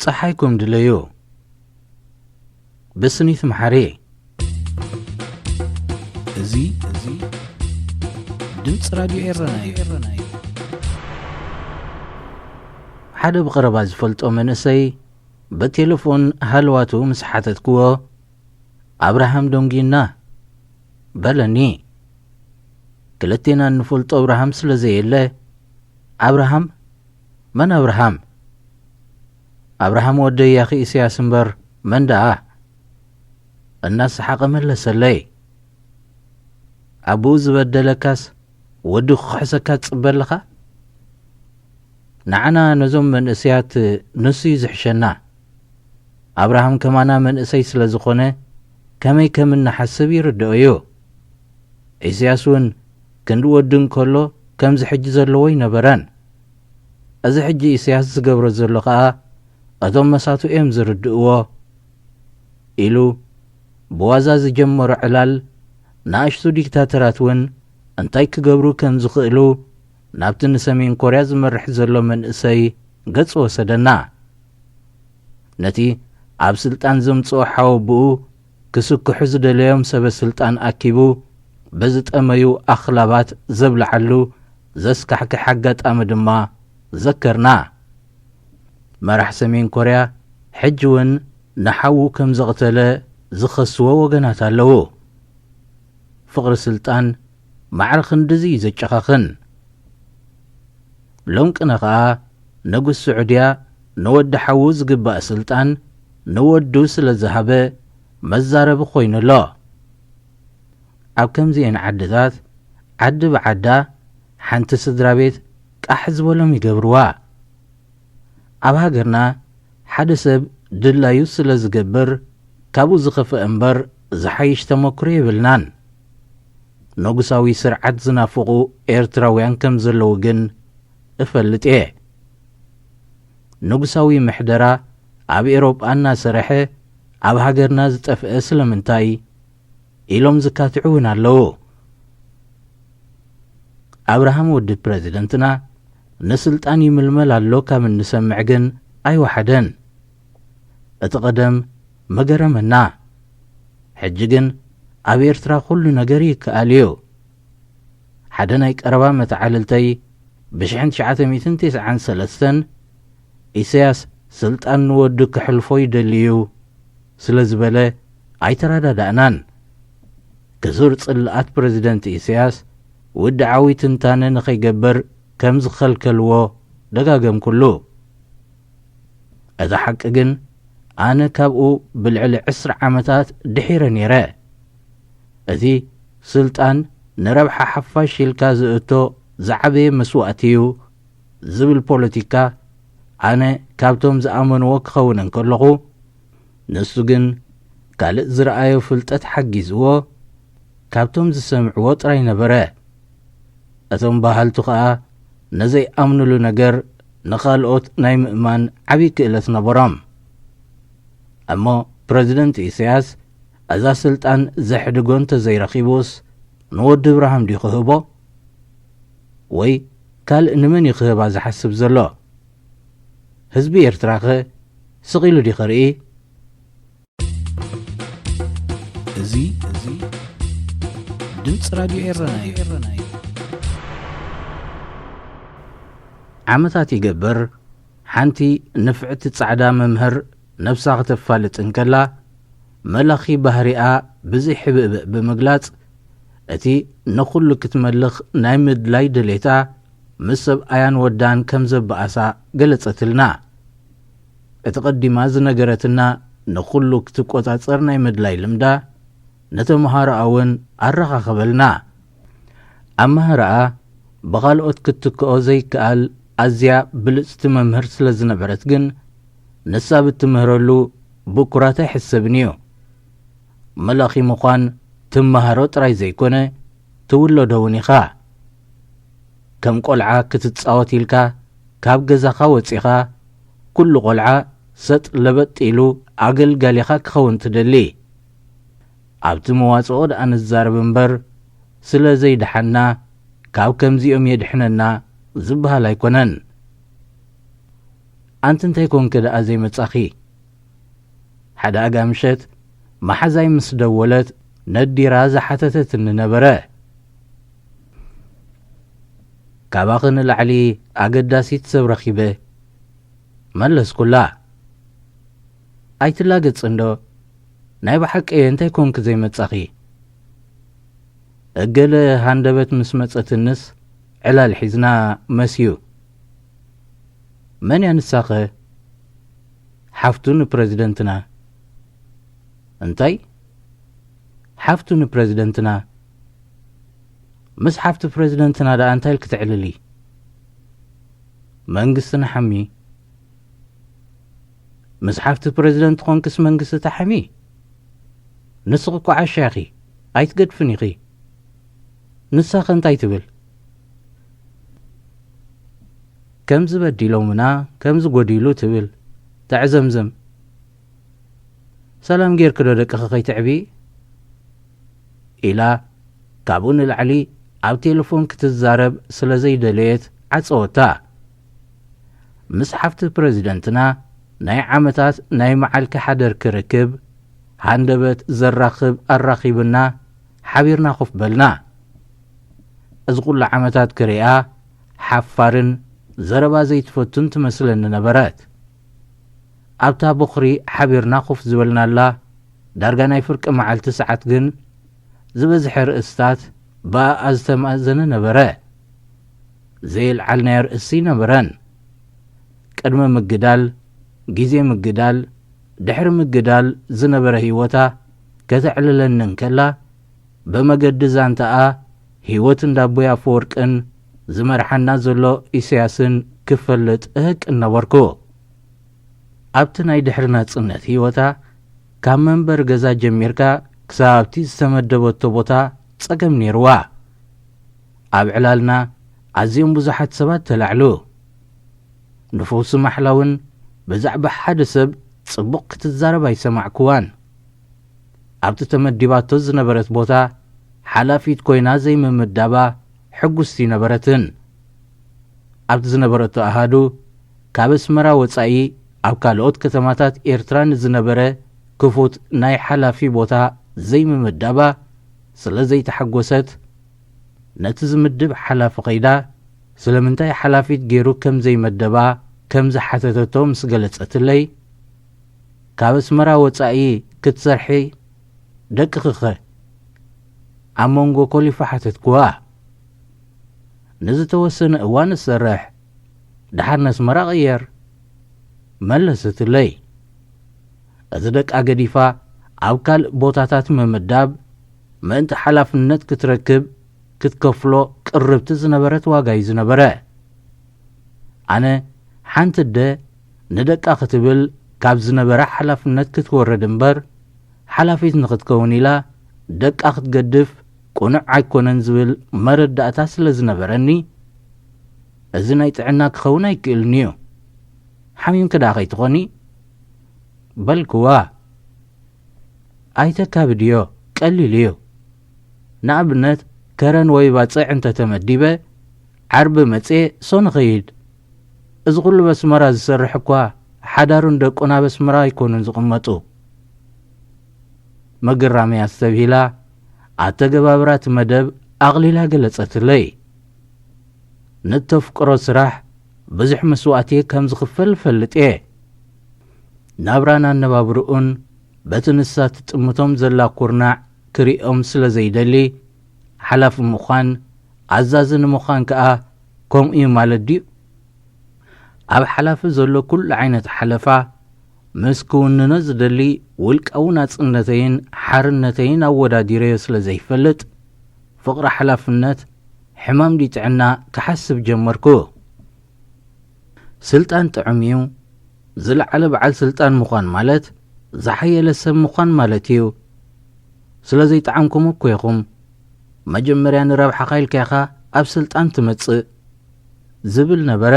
ጸሓይኩም ድለዩ። ብስኒት መሓሪ። እዚ፣ እዚ ድምፂ ራድዮ ኤረና እዩ። ሓደ ብቐረባ ዝፈልጦ መንእሰይ ብቴሌፎን ሃለዋቱ ምስ ሓተትክዎ፣ "ኣብርሃም ዶንጊና?" በለኒ። ክልቴና እንፈልጦ ኣብርሃም ስለ ዘየለ፣ "ኣብርሃም? መን ኣብርሃም?" "ኣብርሃም ወደይ ያኺ ኢሳያስ እምበር መን ደኣ?" እናሰሓቐ መለሰለይ። "ኣቦኡ ዝበደለካስ ወዱ ክሕሰካ ትጽበ ኣለኻ?" ንዓና ነዞም መንእሰያት ንሱ እዩ ዝሕሸና። ኣብርሃም ከማና መንእሰይ ስለ ዝኾነ ከመይ ከም እንሓስብ ይርድኦ እዩ። ኢሳያስ እውን ክንዲ ወዱ እንከሎ ከምዚ ሕጂ ዘለዎ ኣይነበረን። እዚ ሕጂ ኢሳያስ ዝገብሮ ዘሎ ኸኣ እቶም መሳቱ እዮም ዝርድእዎ ኢሉ ብዋዛ ዝጀመሮ ዕላል ንኣሽቱ ዲክታተራት እውን እንታይ ክገብሩ ከም ዝኽእሉ ናብቲ ንሰሜን ኮርያ ዝመርሕ ዘሎ መንእሰይ ገጽ ወሰደና። ነቲ ኣብ ስልጣን ዘምጽኦ ሓወቦኡ ክስክሑ ዝደለዮም ሰበ ስልጣን ኣኪቡ ብዝጠመዩ ኣኽላባት ዘብልዓሉ ዘስካሕክሕ ኣጋጣሚ ድማ ዘከርና። መራሕ ሰሜን ኮርያ ሕጂ እውን ንሓዉ ከም ዘቕተለ ዝኸስዎ ወገናት ኣለዉ። ፍቕሪ ስልጣን ማዕረ ክንድዚ እዩ ዘጨኻኽን። ሎም ቅነ ኸኣ ንጉስ ስዑድያ ንወዲ ሓዉ ዝግባእ ስልጣን ንወዱ ስለ ዝሃበ መዛረቢ ኮይኑ ኣሎ። ኣብ ከምዚኤን ዓድታት ዓዲ ብዓዳ ሓንቲ ስድራ ቤት ቃሕ ዝበሎም ይገብርዋ። ኣብ ሃገርና ሓደ ሰብ ድላዩ ስለ ዝገብር ካብኡ ዝኸፍእ እምበር ዝሓይሽ ተመክሮ የብልናን። ንጉሳዊ ስርዓት ዝናፍቑ ኤርትራውያን ከም ዘለዉ ግን እፈልጥ እየ። ንጉሳዊ ምሕደራ ኣብ ኤውሮጳ እናሰርሐ ኣብ ሃገርና ዝጠፍአ ስለምንታይ ኢሎም ዝካትዑ እውን ኣለዉ። ኣብርሃም ወዲ ፕረዚደንትና ንስልጣን ይምልመል ኣሎ ካብ እንሰምዕ ግን ኣይወሓደን። እቲ ቀደም መገረመና። ሕጂ ግን ኣብ ኤርትራ ኩሉ ነገር ይከኣል እዩ። ሓደ ናይ ቀረባ መተዓልልተይ ብሽሕን ትሽዓተ ሚእትን ተስዓን ሰለስተን ኢሳያስ ስልጣን ንወዱ ክሕልፎ ይደሊ እዩ ስለ ዝበለ ኣይተረዳዳእናን። ክሱር ጽልኣት ፕረዚደንት ኢሳያስ ውድዓዊ ትንታነ ንኸይገብር ከም ዝኸልከልዎ ደጋገምኩሉ። እቲ ሓቂ ግን ኣነ ካብኡ ብልዕሊ ዕስራ ዓመታት ድሒረ ነይረ። እቲ ስልጣን ንረብሓ ሓፋሽ ኢልካ ዝእቶ ዝዓበየ መስዋእቲ እዩ ዝብል ፖለቲካ ኣነ ካብቶም ዝኣመንዎ ክኸውን እንከለኹ፣ ንሱ ግን ካልእ ዝረኣዮ ፍልጠት ሓጊዝዎ ካብቶም ዝሰምዕዎ ጥራይ ነበረ። እቶም በሃልቱ ኸኣ ንዘይኣምኑሉ ነገር ንኻልኦት ናይ ምእማን ዓብዪ ክእለት ነበሮም። እሞ ፕረዚደንት ኢሳያስ እዛ ስልጣን ዘሕድጎ እንተዘይረኺቡስ ንወዲ እብርሃም ድዩ ክህቦ? ወይ ካልእ ንመን እዩ ክህባ ዝሓስብ ዘሎ? ህዝቢ ኤርትራኸ ስቕ ኢሉ ድዩ ክርኢ? እዚ፣ እዚ ድምፂ ራድዮ ኤረና እዩ። ዓመታት ይገብር፣ ሓንቲ ንፍዕቲ ጻዕዳ መምህር ነብሳ ክተፋልጥ እንከላ፣ መላኺ ባህሪኣ ብዘይሕብእብእ ብምግላጽ፣ እቲ ንኹሉ ክትመልኽ ናይ ምድላይ ድሌታ ምስ ሰብኣያን ወዳን ከም ዘበኣሳ ገለጸትልና። እቲ ቀዲማ ዝነገረትና ንኹሉ ክትቆጻጸር ናይ ምድላይ ልምዳ፣ ንተምሃሮኣ እውን ኣረኻኸበልና። ኣማህራኣ ብኻልኦት ክትክኦ ዘይከኣል ኣዝያ ብልጽቲ መምህር ስለ ዝነበረት ግን፣ ንሳ ብትምህረሉ ብኩራት ኣይሕሰብን እዩ። መላኺ ምዃን ትመሃሮ ጥራይ ዘይኮነ፣ ትውለዶ እውን ኢኻ። ከም ቆልዓ ክትጻወት ኢልካ ካብ ገዛኻ ወጺኻ፣ ኩሉ ቆልዓ ሰጥ ለበጥ ኢሉ ኣገልጋሊኻ ክኸውን ትደሊ። ኣብቲ መዋጽኦ ደኣ ንዛረብ እምበር፣ ስለ ዘይደሓና ካብ ከምዚኦም የድሕነና ዝበሃል ኣይኮነን። ኣንቲ እንታይ ኮንኪ ደኣ ዘይመጻኺ? ሓደ ኣጋ ምሸት መሓዛይ ምስ ደወለት ነዲራ ዝሓተተትኒ ነበረ። ካባኺ ንላዕሊ ኣገዳሲት ሰብ ረኺበ፣ መለስኩላ። ኣይትላገጽ እንዶ፣ ናይ ብሓቂ እንታይ ኮንኪ ዘይመጻኺ? እገለ ሃንደበት ምስ መጸትንስ ዕላል ሒዝና መስዩ። መን እያ ንሳኸ? ሓፍቱ ንፕረዚደንትና። እንታይ? ሓፍቱ ንፕረዚደንትና። ምስ ሓፍቲ ፕረዚደንትና ደኣ እንታይ ኢልኪ ትዕልሊ? መንግስትና ሓሚ። ምስ ሓፍቲ ፕረዚደንት ኾንክስ መንግስቲ ተሓሚ? ንስኺ እኮ ዓሻ ኢኺ፣ ኣይትገድፍን ኢኺ። ንሳኸ እንታይ ትብል? ከምዚ በዲሎምና፣ ከምዚ ጎዲሉ ትብል፣ ተዕዘምዘም። ሰላም ጌርኪ ዶ ደቅኺ ከይትዕቢ? ኢላ ካብኡ ንላዕሊ ኣብ ቴሌፎን ክትዛረብ ስለ ዘይደለየት ዓጸወታ። ምስ ሓፍቲ ፕረዚደንትና ናይ ዓመታት ናይ መዓልኪ ሓደርኪ ርክብ፣ ሃንደበት ዘራኽብ ኣራኺብና፣ ሓቢርና ኮፍ በልና። እዚ ኩሉ ዓመታት ክሪኣ ሓፋርን ዘረባ ዘይትፈቱን ትመስለኒ ነበረት። ኣብታ ቦኽሪ ሓቢርና ኮፍ ዝበልናላ ዳርጋ ናይ ፍርቂ መዓልቲ ሰዓት ግን፣ ዝበዝሐ ርእስታት ብኣኣ ዝተማእዘነ ነበረ። ዘየልዓልናዮ ርእሲ ነበረን። ቅድሚ ምግዳል፣ ግዜ ምግዳል፣ ድሕሪ ምግዳል ዝነበረ ህይወታ ከተዕልለኒ እንከላ፣ ብመገዲ ዛንታኣ ህይወት እንዳ ኣቦይ ኣፈወርቅን ዝመርሓና ዘሎ ኢሳያስን ክፈልጥ እህቅን ነበርኩ። ኣብቲ ናይ ድሕሪ ናጽነት ህይወታ፣ ካብ መንበሪ ገዛ ጀሚርካ ክሳብ ኣብቲ ዝተመደበቶ ቦታ ጸገም ነይርዋ። ኣብ ዕላልና ኣዝዮም ብዙሓት ሰባት ተላዕሉ። ንፈውሲ ማሕላ እውን ብዛዕባ ሓደ ሰብ ጽቡቕ ክትዛረብ ኣይሰማዕኩዋን። ኣብቲ ተመዲባቶ ዝነበረት ቦታ ሓላፊት ኮይና ዘይምምዳባ ሕጉስቲ ነበረትን። ኣብቲ ዝነበረቶ ኣሃዱ ካብ ኣስመራ ወጻኢ ኣብ ካልኦት ከተማታት ኤርትራ ንዝነበረ ክፉት ናይ ሓላፊ ቦታ ዘይምምዳባ ስለ ዘይተሓጎሰት፣ ነቲ ዝምድብ ሓላፊ ከይዳ ስለምንታይ ሓላፊት ገይሩ ከም ዘይመደባ ከም ዝሓተተቶ ምስ ገለጸትለይ፣ ካብ ኣስመራ ወጻኢ ክትሰርሒ ደቅኺኸ? ኣብ መንጎ ኮሊፋ ሓተትክዋ። ንዝተወሰነ እዋን እሰርሕ፣ ደሓር ነስመራ ቕየር፣ መለሰትለይ። እዚ ደቃ ገዲፋ ኣብ ካልእ ቦታታት ምምዳብ፣ ምእንቲ ሓላፍነት ክትረክብ ክትከፍሎ ቅርብቲ ዝነበረት ዋጋ እዩ ዝነበረ። ኣነ ሓንቲ ኣደ ንደቃ ክትብል ካብ ዝነበራ ሓላፍነት ክትወርድ እምበር፣ ሓላፊት ንኽትከውን ኢላ ደቃ ክትገድፍ ቅኑዕ ኣይኮነን ዝብል መረዳእታ ስለ ዝነበረኒ፣ እዚ ናይ ጥዕና ክኸውን ኣይክእልን እዩ። ሓሚምኪ ደኣ ከይትኾኒ? በልክዋ። ኣይተካብድዮ፣ ቀሊል እዩ። ንኣብነት፣ ከረን ወይ ባጽዕ እንተ ተመዲበ፣ ዓርቢ መጽየ ሶን እኸይድ። እዚ ኹሉ በስመራ ዝሰርሕ እኳ፣ ሓዳሩን ደቁን ኣብ ኣስመራ ኣይኮኑን ዝቕመጡ። ምግራመይ ኣስተብሂላ፣ ኣተገባብራ እቲ መደብ ኣቕሊላ ገለጸትለይ። ንተፍቅሮ ስራሕ ብዙሕ መስዋእቲ ከም ዝኽፈል እፈልጥ እየ። ናብራን ኣነባብርኡን በቲ ንሳ ትጥምቶም ዘላ ኩርናዕ ክርእዮም ስለ ዘይደሊ፣ ሓላፊ ምዃን፣ ኣዛዚ ንምዃን ከኣ ከምኡ እዩ ማለት ድዩ? ኣብ ሓላፊ ዘሎ ኩሉ ዓይነት ሓለፋ፣ ምስ ክውንኖ ዝደሊ ውልቃዊ ናጽነተይን ሓርነተይን ኣወዳዲረዮ ስለ ዘይፈልጥ፣ ፍቕሪ ሓላፍነት ሕማም ድዩ ጥዕና ክሓስብ ጀመርኩ። ስልጣን ጥዑም እዩ። ዝለዓለ በዓል ስልጣን ምዃን ማለት ዝሓየለ ሰብ ምዃን ማለት እዩ። ስለ ዘይጠዓምኩም እኮ ኢኹም መጀመርያ ንረብሓኻ ኢልካ ኢኻ ኣብ ስልጣን ትመጽእ ዝብል ነበረ።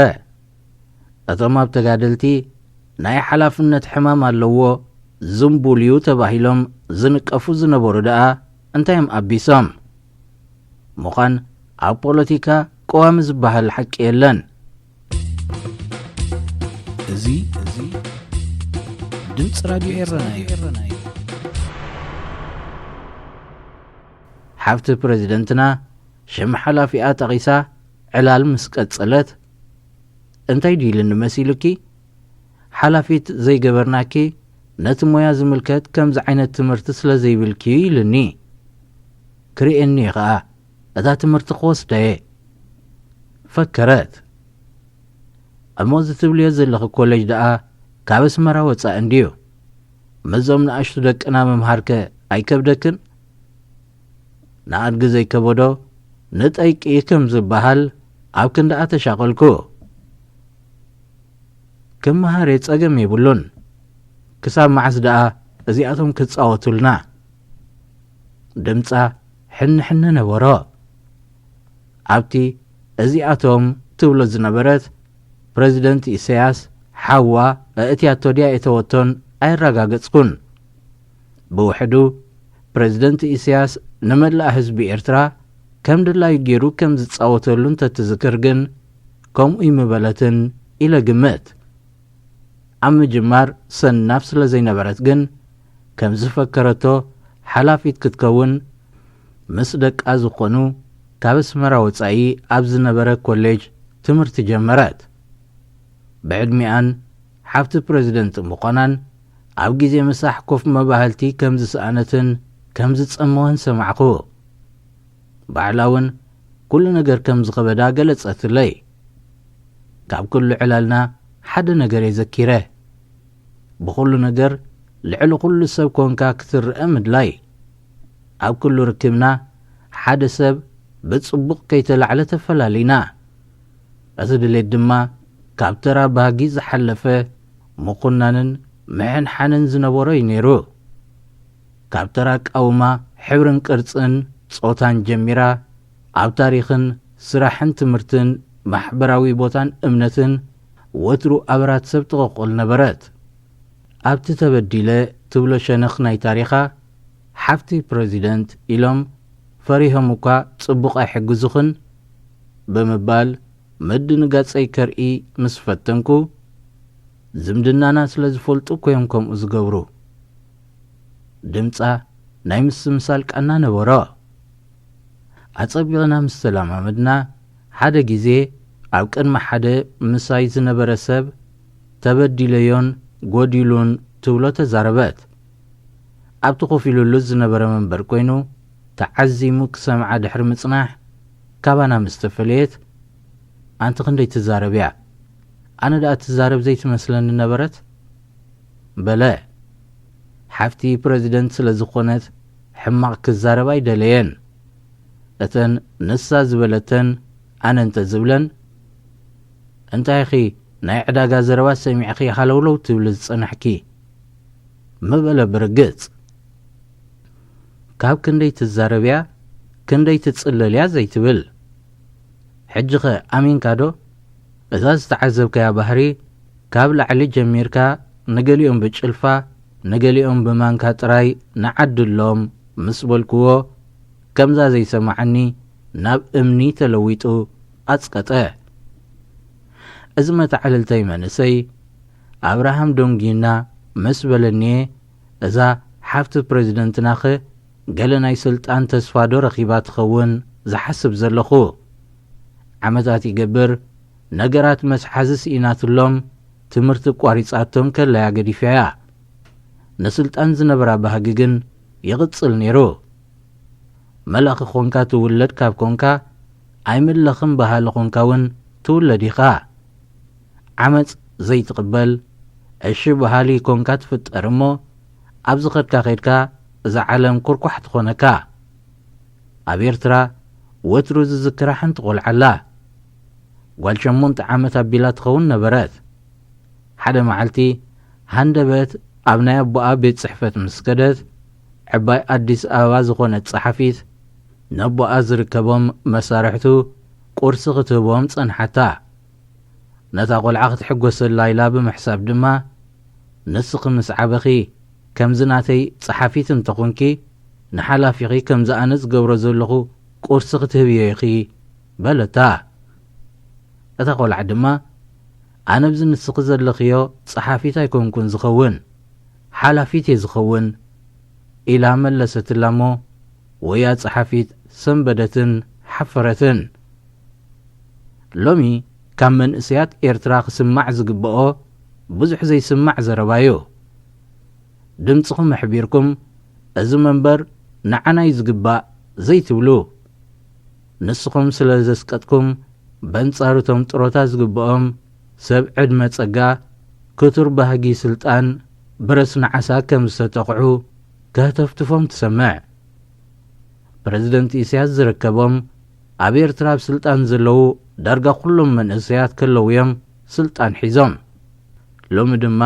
እቶም ኣብ ተጋደልቲ ናይ ሓላፍነት ሕማም ኣለዎ፣ ዝንቡል እዩ ተባሂሎም ዝንቀፉ ዝነበሩ ደኣ እንታይ እዮም ኣቢሶም? ምዃን ኣብ ፖለቲካ ቀዋሚ ዝበሃል ሓቂ የለን። እዚ ድምፂ ራዲዮ ኤረና እዩ። ሓፍቲ ፕረዚደንትና ሽም ሓላፊኣ ጠቒሳ ዕላል ምስ ቀጸለት፣ እንታይ ድዩ ኢልኒ መሲሉኪ? ሓላፊት ዘይገበርናኪ፣ ነቲ ሞያ ዝምልከት ከምዚ ዓይነት ትምህርቲ ስለ ዘይብልኪ እዩ ኢልኒ። ክርእየኒ እየ ኸኣ፣ እታ ትምህርቲ ክወስዳ እየ። ፈከረት። እሞ እዚ ትብልዮ ዘለኺ ኮሌጅ ደኣ ካብ ኣስመራ ወጻኢ እንድዩ? ምስዞም ንኣሽቱ ደቅና ምምሃርከ ኣይከብደክን? ንኣድጊ ዘይከበዶ ንጠይቂ ከም ዝበሃል ኣብ ክንድኣ ተሻቐልኩ። ክመሃር እየ፣ ጸገም የብሉን። ክሳብ መዓስ ደኣ እዚኣቶም ክጻወቱልና? ድምጻ ሕንሕነ ነበሮ። ኣብቲ እዚኣቶም ትብሎ ዝነበረት ፕረዚደንት ኢሳያስ ሓዋ ኣእትያቶ ድያ እተወቶን ኣየረጋገጽኩን። ብውሕዱ ፕረዚደንት ኢሳያስ ንመላእ ህዝቢ ኤርትራ ከም ድላዩ ገይሩ ከም ዝጻወተሉ እንተትዝክር ግን ከምኡ ይምበለትን ኢለ ግምት። ኣብ ምጅማር ሰናፍ ስለ ዘይነበረት ግን ከም ዝፈከረቶ ሓላፊት ክትከውን ምስ ደቃ ዝኾኑ ካብ ኣስመራ ወጻኢ ኣብ ዝነበረ ኮሌጅ ትምህርቲ ጀመረት። ብዕድሚኣን ሓፍቲ ፕረዚደንት ምዃናን ኣብ ግዜ ምሳሕ ኮፍ መባህልቲ ከም ዝሰኣነትን ከም ዝጸመወን ሰማዕኹ። ባዕላ እውን ኩሉ ነገር ከም ዝኸበዳ ገለጸትለይ። ካብ ኩሉ ዕላልና ሓደ ነገር እየ ዘኪረ። ብኹሉ ነገር ልዕሊ ኩሉ ሰብ ኮንካ ክትረአ ምድላይ። ኣብ ኩሉ ርክብና ሓደ ሰብ ብጽቡቕ ከይተላዕለ ተፈላሊና። እቲ ድሌት ድማ ካብ ተራ ባህጊ ዝሓለፈ ምኹናንን ምሕንሓንን ዝነበሮ እዩ ነይሩ። ካብ ተራ ኣቃውማ፣ ሕብርን ቅርጽን፣ ጾታን ጀሚራ፣ ኣብ ታሪኽን ስራሕን ትምህርትን ማሕበራዊ ቦታን እምነትን ወትሩ ኣበራት ሰብ ትቕቕል ነበረት። ኣብቲ ተበዲለ ትብሎ ሸነኽ ናይ ታሪኻ፣ ሓፍቲ ፕረዚደንት ኢሎም ፈሪሆም እኳ ጽቡቕ ኣይሕግዙኽን ብምባል ምድንጋጸይ ከርኢ ምስ ፈተንኩ፣ ዝምድናና ስለ ዝፈልጡ እኮ እዮም ከምኡ ዝገብሩ። ድምጻ ናይ ምስምሳል ቃና ነበሮ። ኣጸቢቕና ምስ ተለማመድና፣ ሓደ ግዜ ኣብ ቅድሚ ሓደ ምሳይ ዝነበረ ሰብ፣ "ተበዲለዮን ጎዲሉን" ትብሎ ተዛረበት። ኣብቲ ኮፍ ኢሉሉ ዝነበረ መንበር ኮይኑ ተዓዚሙ ክሰምዓ ድሕሪ ምጽናሕ፣ ካባና ምስ ተፈለየት፣ "ኣንቲ ክንደይ ትዛረብ እያ? ኣነ ደኣ ትዛረብ ዘይትመስለኒ ነበረት?" በለ። ሓፍቲ ፕረዚደንት ስለ ዝኾነት ሕማቕ ክዛረብ ኣይደለየን። እተን ንሳ ዝበለተን ኣነ እንተ ዝብለን፣ "እንታይ ኢኺ ናይ ዕዳጋ ዘረባ ሰሚዕኺ ሃለውለው ትብሊ ዝጸናሕኪ?" ምበለ ብርግጽ። ካብ ክንደይ ትዛረብ እያ፣ ክንደይ ትጽለል እያ ዘይትብል። ሕጂኸ ኣሚንካ ዶ? እዛ ዝተዓዘብካያ ባህሪ ካብ ላዕሊ ጀሚርካ ንገሊኦም ብጭልፋ ንገሊኦም ብማንካ ጥራይ ንዓድሎም ምስ በልክዎ፣ ከምዛ ዘይሰማዓኒ ናብ እምኒ ተለዊጡ ኣጽቀጠ። እዚ መተዓልልተይ መንእሰይ ኣብርሃም ዶንጊና ምስ በለኒየ፣ እዛ ሓፍቲ ፕረዚደንትናኸ ገለ ናይ ስልጣን ተስፋ ዶ ረኺባ ትኸውን ዝሓስብ ዘለኹ። ዓመታት ይገብር፣ ነገራት መስሓዚ ስኢናትሎም፣ ትምህርቲ ቋሪጻቶም ከላያ ገዲፋያ። ንስልጣን ዝነበራ ባህጊ ግን ይቕጽል ነይሩ። መላኺ ኾንካ ትውለድ ካብ ኮንካ፣ ኣይምለኽን በሃሊ ኾንካ እውን ትውለድ ኢኻ። ዓመጽ ዘይትቕበል፣ እሺ በሃሊ ኮንካ ትፍጠር እሞ፣ ኣብ ዝኸድካ ኸይድካ እዛ ዓለም ኩርኳሕ ትኾነካ። ኣብ ኤርትራ ወትሩ ዝዝክራ ሓንቲ ቆልዓ ኣላ። ጓል ሸሞንተ ዓመት ኣቢላ ትኸውን ነበረት። ሓደ መዓልቲ ሃንደበት ኣብ ናይ ኣቦኣ ቤት ጽሕፈት ምስ ከደት፣ ዕባይ ኣዲስ ኣበባ ዝኾነት ጸሓፊት ነቦኣ ዝርከቦም መሳርሕቱ ቁርሲ ክትህቦም ጸንሓታ። ነታ ቆልዓ ክትሕጎሰላ ኢላ ብምሕሳብ ድማ፣ "ንስኺ ምስ ዓበኺ ከምዚ ናተይ ጸሓፊት እንተኾንኪ፣ ንሓላፊኺ ከምዚ ኣነ ዝገብሮ ዘለኹ ቁርሲ ክትህብዮ ኢኺ" በለታ። እታ ቆልዓ ድማ፣ ኣነ ብዚ ንስኺ ዘለኽዮ ጸሓፊት ኣይኮንኩን ዝኸውን፣ ሓላፊት እየ ዝኸውን፣ ኢላ መለሰትላ እሞ፣ ወያ ጸሓፊት ሰንበደትን ሓፈረትን። ሎሚ ካብ መንእሰያት ኤርትራ ክስማዕ ዝግብኦ ብዙሕ ዘይስማዕ ዘረባ'ዩ። ድምጽኹም ኣሕቢርኩም፣ እዚ መንበር ንዓና'ዩ ዝግባእ ዘይትብሉ። ንስኹም ስለ ዘስቀጥኩም፣ በንጻሩ እቶም ጥሮታ ዝግብኦም ሰብ ዕድመ ጸጋ፣ ክቱር ባህጊ ስልጣን፣ ብረስ ንዓሳ ከም ዝተጠቕዑ ከህተፍትፎም ትሰምዕ። ፕረዚደንት ኢሳያስ ዝርከቦም፣ ኣብ ኤርትራ ኣብ ስልጣን ዘለዉ ዳርጋ ኩሎም መንእሰያት ከለዉ እዮም ስልጣን ሒዞም። ሎሚ ድማ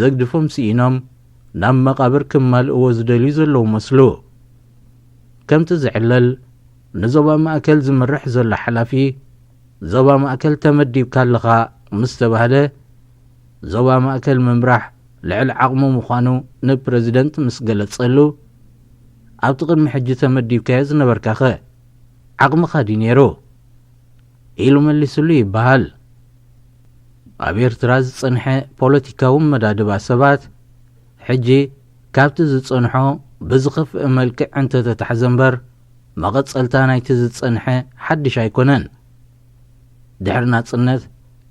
ዘግድፎም ስኢኖም ናብ መቓብር ክማልእዎ ዝደልዩ ዘለዉ መስሉ። ከምቲ ዝዕለል፣ ንዞባ ማእከል ዝምርሕ ዘሎ ሓላፊ፣ ዞባ ማእከል ተመዲብካ ኣለኻ ምስ ተባህለ፣ ዞባ ማእከል ምምራሕ ልዕሊ ዓቕሙ ምዃኑ ንፕረዚደንት ምስ ገለጸሉ፣ ኣብቲ ቅድሚ ሕጂ ተመዲብካዮ ዝነበርካኸ ዓቕምኻ ድዩ ነይሩ? ኢሉ መሊስሉ ይበሃል። ኣብ ኤርትራ ዝጸንሐ ፖለቲካዊ መዳድባ ሰባት፣ ሕጂ ካብቲ ዝጸንሖ ብዝኸፍእ መልክዕ እንተተታሕዘ እምበር፣ መቐጸልታ ናይቲ ዝጸንሐ ሓድሽ ኣይኮነን። ድሕሪ ናጽነት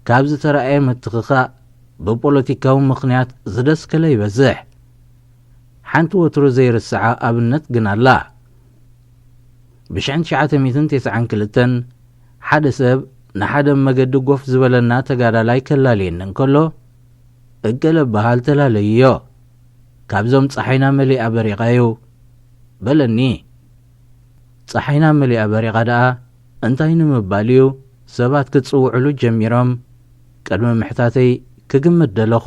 ካብ ዝተራእየ ምትኽኻእ ብፖለቲካዊ ምኽንያት ዝደስከለ ይበዝሕ። ሓንቲ ወትሩ ዘይርስዓ ኣብነት ግን ኣላ። ብሽሕን ትሽዓተ ሚእትን ተስዓን ክልተን ሓደ ሰብ ንሓደ መገዲ ጎፍ ዝበለና ተጋዳላይ ከላልየኒ እንከሎ፣ "እገለ በሃል ተላለይዮ፣ ካብዞም ጸሓይና መሊኣ በሪቓ እዩ" በለኒ። ጸሓይና መሊኣ በሪቓ ደኣ እንታይ ንምባል እዩ ሰባት ክጽውዕሉ ጀሚሮም? ቅድሚ ምሕታተይ ክግምት ደለኹ።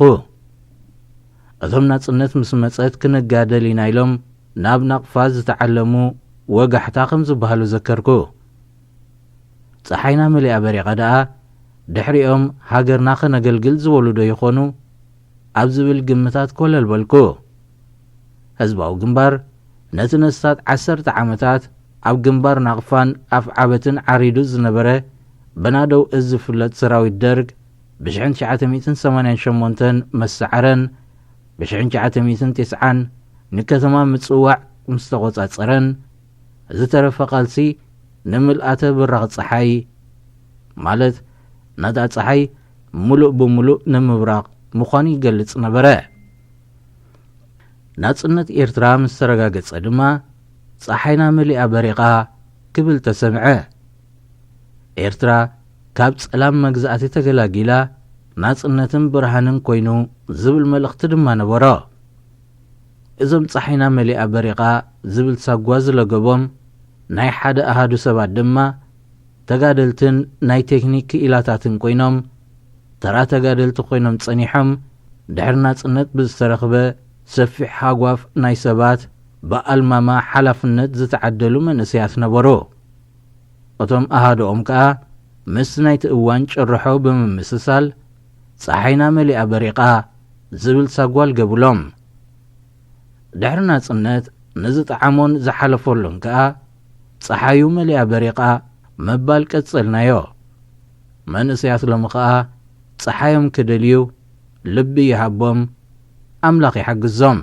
እቶም ናጽነት ምስ መጸት ክንጋደል ኢና ኢሎም ናብ ናቕፋ ዝተዓለሙ ወጋሕታ ከም ዝበሃሉ ዘከርኩ። ጸሓይና መሊኣ በሪቓ ደኣ ድሕሪኦም ሃገርና ከነገልግል ዝበሉ ዶ ይኾኑ? ኣብ ዝብል ግምታት ኮለል በልኩ። ህዝባዊ ግንባር ነቲ ነስታት ዓሰርተ ዓመታት ኣብ ግንባር ናቕፋን ኣፍዓበትን ዓሪዱ ዝነበረ ብናደው እዝ ዝፍለጥ ሰራዊት ደርግ ብሽሕን ትሽዓተ ሚእትን ሰማንያን ሸሞንተን መሰዓረን ብሽሕን ትሽዓተ ሚእትን ተስዓን ንከተማ ምጽዋዕ ምስ ተቖጻጸረን፣ ዝተረፈ ቃልሲ ንምልኣተ ብራቕ ጸሓይ፣ ማለት ነታ ጸሓይ ምሉእ ብምሉእ ንምብራቕ ምዃኑ ይገልጽ ነበረ። ናጽነት ኤርትራ ምስ ተረጋገጸ ድማ፣ "ጸሓይና መሊኣ በሪቓ" ክብል ተሰምዐ። ኤርትራ ካብ ጸላም መግዛእቲ ተገላጊላ፣ ናጽነትን ብርሃንን ኮይኑ ዝብል መልእኽቲ ድማ ነበሮ። እዞም "ጸሓይና መሊኣ በሪቓ" ዝብል ሳጓ ዝለገቦም ናይ ሓደ ኣሃዱ ሰባት ድማ፣ ተጋደልትን ናይ ቴክኒክ ክኢላታትን ኮይኖም፣ ተራ ተጋደልቲ ኮይኖም ጸኒሖም፣ ድሕሪ ናጽነት ብዝተረኽበ ሰፊሕ ሃጓፍ ናይ ሰባት ብኣልማማ ሓላፍነት ዝተዓደሉ መንእሰያት ነበሩ። እቶም ኣሃዱኦም ከኣ ምስ ናይቲ እዋን ጭርሖ ብምምስሳል፣ "ጸሓይና መሊኣ በሪቓ" ዝብል ሳጓ ኣልገቡሎም። ድሕሪ ናጽነት ንዝጠዓሞን ዝሓለፈሉን ከኣ፣ "ጸሓዩ መሊኣ በሪቓ" ምባል ቀጸልናዮ። መንእሰያት ሎሚ ከኣ ጸሓዮም ክደልዩ ልቢ ይሃቦም፣ ኣምላኽ ይሓግዞም።